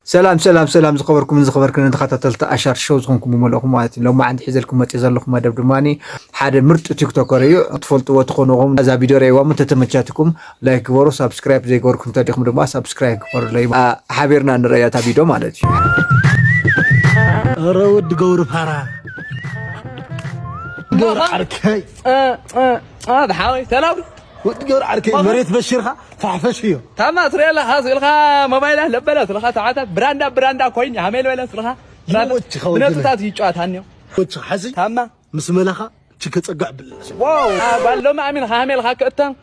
ሰላም ሰላም ሰላም፣ ዝኸበርኩምን ዝኸበርክንን ተኸታተልቲ ኣሻር ሾው ዝኾንኩም ብመልእኹም ማለት እዩ። ሎማዓንቲ ሒዘልኩም መፂእ ዘለኹ መደብ ድማ ሓደ ምርጥ ቲክቶከር እዩ። ትፈልጥዎ ትኾንኹም። እዛ ቪድዮ ረእይዋ እሞ ተተመቻትኩም ላይክ ግበሩ። ሳብስክራይብ ዘይገበርኩም እንተዲኹም ድማ ሳብስክራይብ ግበሩለይ። ሓቢርና ንረእያ እታ ቪድዮ ማለት እዩ። ኧረ ወዲ ገብሩ ፋራ ገብሩ ዓርከይ ዝሓወይ ሰላም ወዲ ገብሩ ዓርከይ መሬት በሽርካ ፋሕፈሽ እዮ ታማ ትሪኦ ኣለኻ ስእልኻ ሞባይላት ለበለ ስለኻ ሰዓታት ብራንዳ ብራንዳ ኮይን ሃሜል በለ ስለኻ ይሞችኻ ወዲ ብነጥብታት ይጫወት ሃኒዮ ወዲ ሓዚ ታማ ምስ መላኻ ችከ ጸጋዕ ብለስ ዋው ጓል ሎሚ ኣሚን ሃሜልኻ ክእተም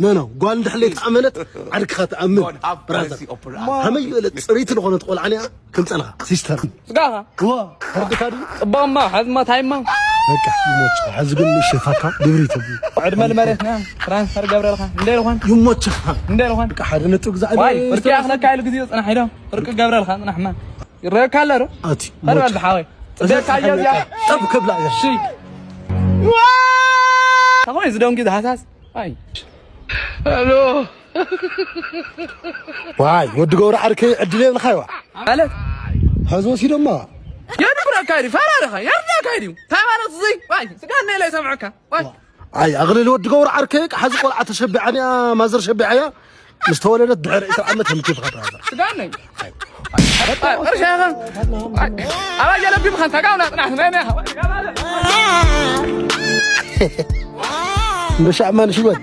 ኖ ኖ ጓል እንድሕለይ ተኣመነት ዓድካ ተኣምን ብራዘር ሃመይ ዝበለ ፅሪቲ ዝኾነት ቆልዓ ኒያ ክምፀልኻ ሲስተር ስጋኻ ዋ ወድካ ድዩ ጽቡቕማ ሕዝመታይማ በቃ ይሞች ሕዚ ግን ምሽፋካ ድብሪ ተብ ዕድመ ልመሬትና ትራንስፈር ገብረልካ እንደ ልኾን ይሞችኻ እንደ ልኾን በቃ ሓደ ነጥብ ግዛዕ ዋይ ፍርቂ ኣኽለካ ኢሉ ግዜ ጽናሕ ኢሎ ፍርቂ ገብረልካ ጽናሕማ ይረካ ኣሎ ዶ ኣቲ ኸድበል ዝሓወይ ጽደካ እዮ እዚኣ ጠብ ክብላ እያ ሺ ተኾይ ዝደንጊ ዝሃሳስ ኣይ ዋይ ወዲ ገብሩ ዓርከይ ዕድል የብልካ ይዋ ማለት ሕዚ ወሲዶማ የድብረካ እዩ ፈራርኻ የርዳካ እዩ እንታይ ማለት እዙይ ዋይ ስጋና ኢለ ይሰምዐካ ዋይ ኣይ ኣቕልል ወዲ ገብሩ ዓርከይ ሓዚ ቆልዓ ተሸቢዓንያ ማዘር ሸቢዓያ ምስ ተወለደት ድሕሪ ዕስራ ዓመት ህምኪ ትኸዳ ስጋነይ እርሻኻ ኣባይ ጀለቢምኻ ተጋውና ጥናሕ ናይ ናይ እንዶ ሻዕማን ሽወት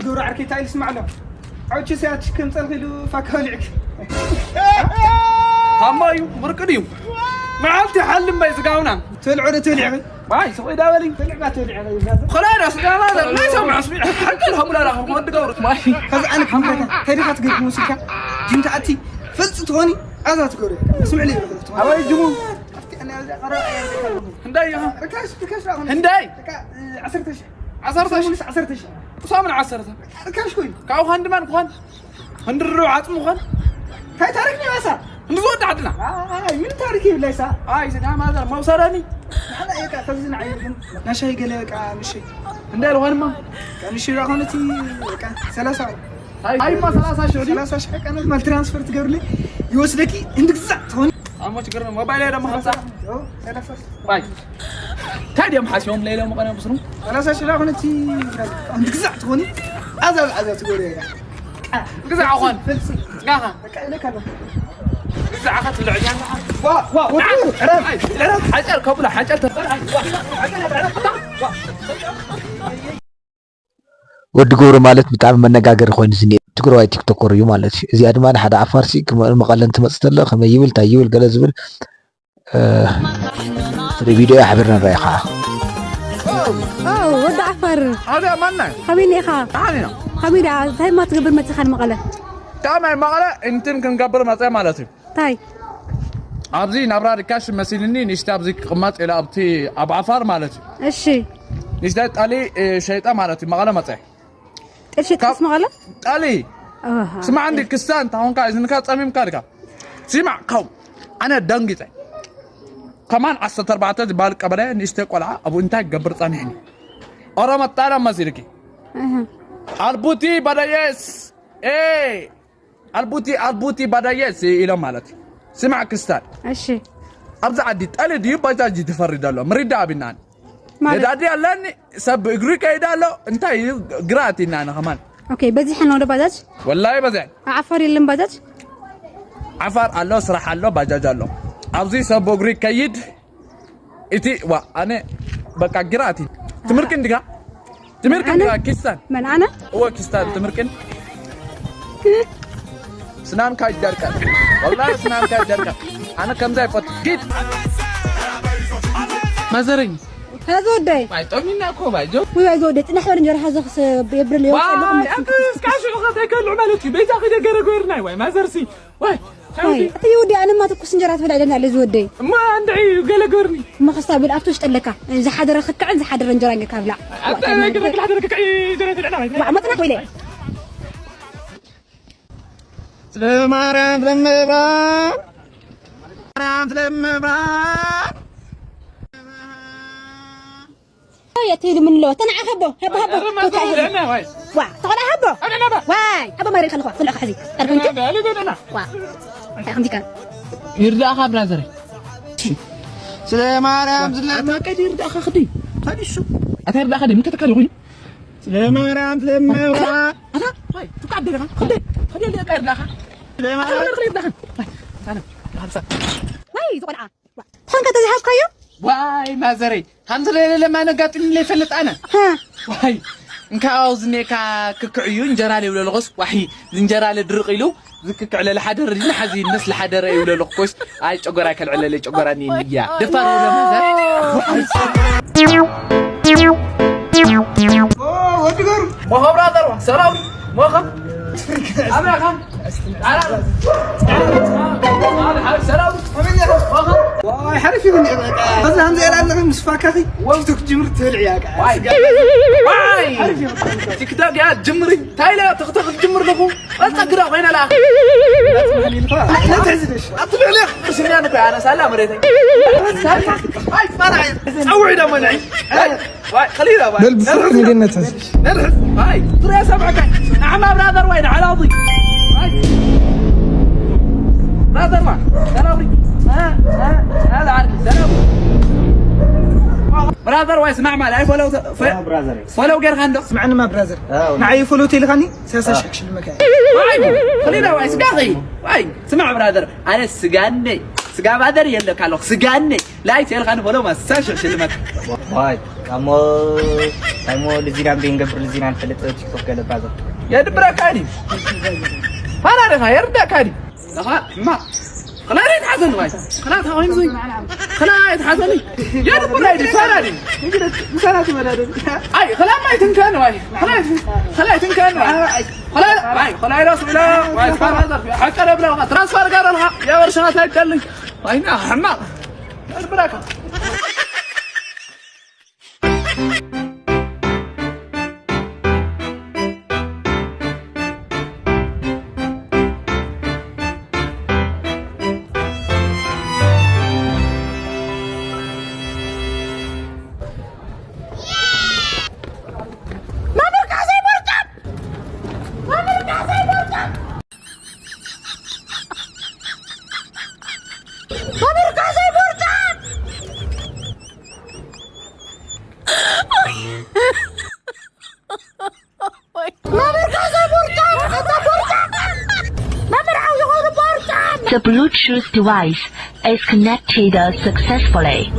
ዶሮ ዓርከይ እንታይ ኢሉ ስማዕ ኣሎ ዕቺ ሰያት ክምፀልክ ኢሉ ፋካ ወሊዕክ ታማ እዩ ምርቅድ እዩ መዓልቲ ሓልም በይ ስጋውና ትልዑ ዶ ትልዕኺ ማይ ስቕ ኢዳ በሊ ትልዕባ ትልዕኺ ኮላይ ዶ ስጋማ ዘር ናይ ሰምዖ ስሚዕ ሓቂ ልኸሙላ ዳኸም ወዲ ገብሩ ማይ ከዚ ኣነ ክምረካ እንታይ ዲኻ ትገብር መሲልካ ጅም ተኣቲ ፈልፂ ትኾኒ ኣዛ ትገብር ስምዕሊ ኣበይ ጅሙ ኣብቲ ኣነ ኣብዚኣ ቀረባ እያ ዘይከለኹ እንታይ እዩ ርካሽ ርካሽ ዳኹን እንታይ ዓሰርተ ሺሕ ዓሰርተ ሺሕ ዓሰርተ ሺሕ ሳምን ዓሰርተ ርካሽ ኮይኑ ካብኡ ኳን ድማን ኳን ህንድርዶ ዓፅሙ ኳን እንታይ ታሪክ ነው ያሳ እንዲ ዝወዲ ዓድና አይ ምን ታሪክ ይብላይሳ ኣይ ስጋ ማዘር መውሰደኒ ናሻይ ገለ በቃ ምሽ እንደ ልኾንማ ምሽ ራኾነቲ በቃ ሰላሳ ኣይማ ሰላሳ ሽሕ ድዩ ሰላሳ ሽሕ ቀነት ማለት ትራንስፈር ትገብርልኝ ይወስደኪ እንድግዛዕ ትኾኒ ኣሞ ችግር ነው ሞባይል ደግሞ ሀምሳ ሰላሳ ባይ እንታይ ድዮም ሓሲቦም ለይሎም ቀነ ብስሩ ሰላሳ ሽሕ ራኾነቲ እንድግዛዕ ትኾኒ ኣዛ ኣዛ ትገብሪ ግዛዕ ኾን ፈልሲ ጋኻ በቃ ኢለካ ኣለኹ ግዛዕኻ ትብልዕኛ ኣለኻ ዋ ዋ ወጥሩ ዕረፍ ዕረፍ ሓጨር ከብላ ሓጨር ተፈል ወዲ ገብሩ ማለት ብጣዕሚ መነጋገሪ ኮይኑ ዝኒኤ ትግራዋይ ቲክቶከር እዩ ማለት እዩ። እዚኣ ድማ ንሓደ ዓፋርሲ መቐለ እንትመፅእ ተሎ ከመይ ይብል እንታይ ይብል ገለ ዝብል እ፣ ስለ ቪድዮ ሓቢርና ንረኣይ ከዓ ኦ፣ ወዲ ዓፋር ሓደ ማና ካበይ ኒኢኻ ተሓኒና ካበይ ደኣ እንታይ ማ ትገብር መፂኻ ንመቐለ ካብ ናይ መቐለ እንትን ክንገብር መፀ ማለት እዩ እንታይ ኣብዚ ናብራ ርካሽ መሲልኒ ንሽቲ ኣብዚ ክቕመጥ ኢለ ኣብቲ ኣብ ዓፋር ማለት እዩ እሺ ንሽቲ ጠሊ እ፣ ሸይጠ ማለት እዩ መቐለ መፀ ጥልሽጥስ መቐለ ጠሊ ኣሃ። ስማዕ እንዲ ክስታ እንተ ኾንካ እዝንካ ጸሚምካ ድካ ሲማዕ ካው ኣነ ደንጊጸ ከማን ዓሰርተ ኣርባዕተ ዝበሃል ቀበለ ንእሽተ ቆልዓ ኣብኡ እንታይ ክገብር ጸኒሕኒ ኦሮሞ ጣላ መሲልኪ ኣሃ። ኣልቡቲ በደየስ ኤ ኣልቡቲ ኣልቡቲ በደየስ ኢሎም ማለት እዩ ስማዕ ክስታን እሺ ኣብዚ ዓዲ ጠሊ ድዩ ባጃጅ ትፈሪ ዘሎ ምሪዳ ኣብናን ማለት ነዳዲ ኣለኒ ሰብ ብእግሪ ከይድ ኣሎ እንታይ እዩ ግራት ኢና ንኸማን ኦኬ በዚሕ ነው ወደ ባጃጅ ወላይ በዚሕ ዓፋር የለን ባጃጅ ዓፋር ኣሎ ስራሕ ኣሎ ባጃጅ ኣሎ ኣብዚ ሰብ ብእግሪ ከይድ እቲ ዋ ኣነ በቃ ግራት እዩ ትምህርክ እንዲጋ ትምህርክ እንዲጋ ኪስታን መን ኣነ እወ ኪስታን ትምህርክን ስናንካ ይደርቀ ወላ ስናንካ ይደርቀ ኣነ ከምዛ ይፈት ኪድ ማዘረኝ ኸዚ ወደይ ማይ ጠሚና እኮ ማይ ጆ ወይ ወይ ወደይ ጥናሕ ወደ እንጀራ ሐዘ የብርል ዋይ ኣንተ እስካሽ ኸ ተይከልዑ ማለት እዩ ቤዛ ከደ ገረገርናይ ዋይ ማዘርሲ ዋይ ወይ እቲ ይወዲ ኣነማ ትኩስ እንጀራ ትበላ ደና ለዚ ወደይ እማ እንድዒ ገለ ገርኒ እማ ከስታ ብል ኣብቲ ውሽጢ ኣለካ ዝሓደረ ክክዕን ዝሓደረ እንጀራ ጌርካ ብላዕ ኣንተ ገለ ገለ ገለ ገለ ጀረ ተደና ዋዕ መጥናሕ ወይለ ስለማርያም ስለምብራር ማርያም ስለምብራር የትይሉ ምን ኣለዎ ተናዓ ሃቦ ሃቦ ሃቦ ኧረ ማዘር ደህና ዋይ ዋ ተቆላ ሃቦ ኣነ ነባ ዋይ ሃቦ ማሪ ከልኳ ፍልዕ ካሕዚ ኣርኩንቱ ደህና ደህና ዋ እንታይ ከምዚ ከ? ይርዳእኻ ብራዘር። ስለ ማርያም ዝለምን ኣታ ቀዲ ይርዳእኻ ክዲ። ታዲሱ ኣታ ይርዳእኻ ደም ከተካሪ ኮይኑ። ስለ ማርያም ዝለምን ኣታ። ኣታ። ወይ ትቃደረኻ። ክዲ። ክዲ ይርዳእኻ። ስለ ማርያም ይርዳእኻ። ወይ ዝቆልዓ። ተኾንካ ተዝሃብካዮ? ዋይ ማዘረይ፣ ከምዚ ለለ ለማን ኣጋጢሙኒ ለይፈልጥ ኣነ። ሃ። ዋይ፣ እንካ ኣብዚ ኔካ ክክዕ እዩ፣ እንጀራ ለይብለልኾስ፣ ዋሒ፣ እዚ እንጀራ ለድርቕ ኢሉ፣ ዝክክዕ ለለ ሓደ ረዲን ሓዚ ይነስ ለሓደረ ይብለልኾስ፣ ኣይ ጨጎራ ከልዕለለ ጨጎራ ኒን እያ። ደፋር ወደ ማዘር። ኦ፣ ወዲ ገሩ። ሞኸ ብራዘር፣ ሰላም፣ ሞኸ። ኣበኻ። ሰላም። ዋይ፣ ሓሪፍ ይኹን እዩ፣ በቃ። እዚ ከምዚ ኢላ ኣለኺ፣ ምስ ፋካኺ ቲክቶክ ጅምር ትብል እያ፣ በቃ። ዋይ። ዋይ። ሓሪፍ እዩ። ቲክቶክ እያ ጅምሪ። እንታይ ኢለ ቲክቶክ ጅምር ኣለኹ? ኣጸግራ ኮይና ለኣ። ነትሕዝሽ። ኣትብዕልኽ። ስንያን እኮ ያነሳላ መሬተይ። ኣይ፣ ፋራ። ጸውዒ ደሞ ንዒ። ኣይ። ዋይ፣ ኸሊላ፣ ዋይ። በል ብፍርሒ ንገነት ሕዝ። ነርሕዝ። ዋይ፣ ዙርያ ሰብዐካ። ንዓማ ብራዘር ዋይ፣ ንዓላውዚ። ዋይ። ብራዘር ዋ፣ ሰላም ሪ። አ፣ አ፣ አ፣ ለዓል፣ ሰላም። ብራዘር ዋይ፣ ስማዕ ማለ፣ ኣይ ፎሎው፣ ፎ-፣ አ፣ ብራዘር። ፎሎው ጌርካ እንዶ? ስምዓንማ ብራዘር። አ፣ ንዓይ ፎሎው ተይልካኒ፣ ሰላሳ አ። ሺሕ ክሽልመካ እየ። ዋይ፣ ኸሊላ ዋይ፣ ስጋኺ። ዋይ፣ ስማዕ ብራዘር፣ ኣነ ስጋነይ፣ ስጋ ባደር የለካ ኣለኹ፣ ስጋነይ። ላይክ ሴልካ ንፎሎ ማሳ ሽሕ ሽልማት። ዋይ፣ እሞ፣ እንታይ እሞ ልዚና እንደ እንገብር ልዚና ንፈልጥ ቲክቶክ ገለ ብራዘር። የድብረካ ድዩ? ፋራ ዲኻ? የርዳእካ ድዩ? ለኻ፣ እማ፣ ኸላይ ኣይትሓዘኒ ዋይ። ኸላይ ተኻዊም ዙይ። ኸላይ ኣይትሓዘኒ። የድብረካ ድዩ? ፋራ ድዩ? ምሳና ትመዳደር። ኣይ፣ ኸላይ ማይ ትንከን ዋይ። ኸላይ፣ ኸላይ ትንከን ዋይ። ኸላይ፣ ኣይ፣ ኸላይ ራሱ ኢላ ዋይ፣ ፋራ ዘርፊ። ሓቀረ ብላ፣ ትራንስፈር ጋር ኣለኻ። ያ ወርሻ ታይቀልኝ። ኣይና፣ ሕማቕ። ብራካ። The Bluetooth device is connected successfully.